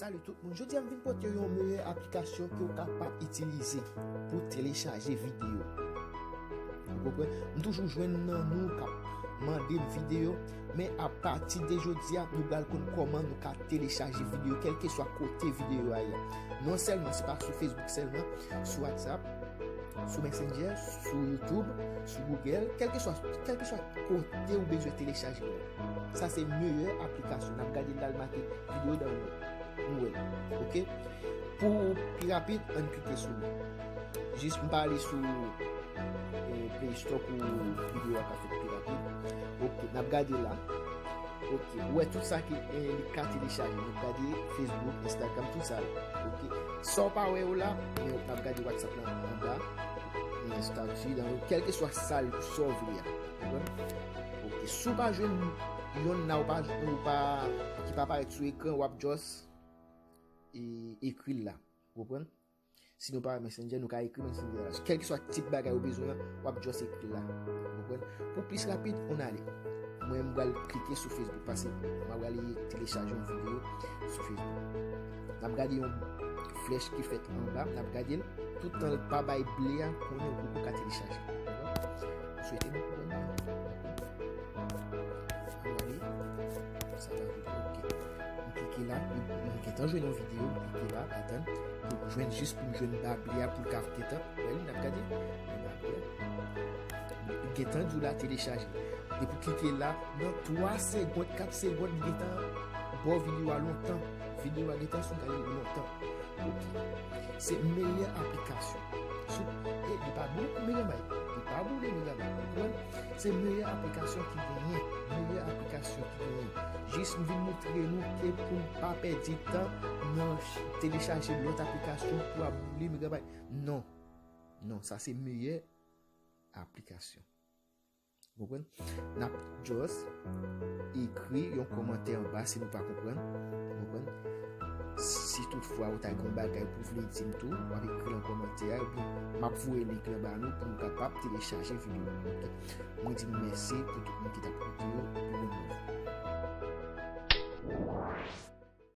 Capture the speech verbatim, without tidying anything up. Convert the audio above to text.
Salut tout moun, jodi a m vin pote yon meyè aplikasyon ke w kapab itilize pou telechaje videyo. Ou konprann? M toujou jwenn nan nou k ap mande m videyo, men apati de jodi a, nou pral konn kòman nou ka telechaje videyo, kèlkeswa kote videyo a ye. Non sèlman, se pa sou Facebook sèlman, sou WhatsApp, sou Messenger, sou YouTube, sou Google, kèlkeswa, kèlkeswa kote ou bezwen telechaje l. Sa se meyè aplikasyon. N ap gade la, l make videyo dan ou wè l. Ok? Pou pi rapid, ann klike sou li. Jis m pa ale sou eh, Play Store pou videyo a ka fèt pi rapid. Ok, n ap gade la. Ok, ou wè tout sa ki eh, li ka telechaje. N ap gade Facebook, Instagram, tout sa. Ok, sa w pa wè yo la, men n ap gade WhatsApp la anba. Nan estati, nan kèlkeswa sa l sa w vle a. Konprann? Ok, si w pa jwenn yonn la, ou pa, ou pa, ki pa parèt sou ekran, w ap just e, ekri l la. Ou konprann? Si nou pa wè Messenger, nou ka ekri Messenger la. Kèlkeswa tip bagay ou bezwen an, w ap just ekri l la. Ou konprann? Pou plis rapid, ann ale. Mwen, m pral klike sou Facebook, paske m ap ale telechaje yon videyo sou Facebook. N ap gade yon flèch ki fèt anba, n ap gade l. Toutan l pa bay ble a, konnen ou poko ka telechaje. Dakò? M swete nou konprann. Ann ale. Sa va vin. Ok. M klike la, m m gentan jwenn yon videyo, m klike la, atann, pou m jwenn jis pou m jwenn ba ble a pou l ka gentan. Wè li, n ap gade. Ba ble a. M gentan di w la telechaje. Depi w klike la, nan twa segond, kat segond, li gentan ba w videyo a lontan. Videyo a gentan sou gade lontan. Ok. Se meyè aplikasyon. Sou, e, li pa boule megabyte. Li pa boule megabyte. Ou konprann? Se meyè aplikasyon ki genyen. Meyè aplikasyon ki genyen. Jis m vin montre nou ke pou n pa pèdi tan nan telechaje lòt aplikasyon pou ap boule megabyte. Non. Non, sa se meyè aplikasyon. Ou konprann? N ap just ekri yon kòmantè anba si nou pa konprann. Ou konprann? Si toutfwa ou ta gen yon bagay pou w vle di m tou, w ap ekri l nan kòmantè a, epi m ap voye link lan ba nou pou nou kapab telechaje videyo. Ok? Mwen di nou mèsi pou tout moun ki t ap koute yo, epi bon nouvo.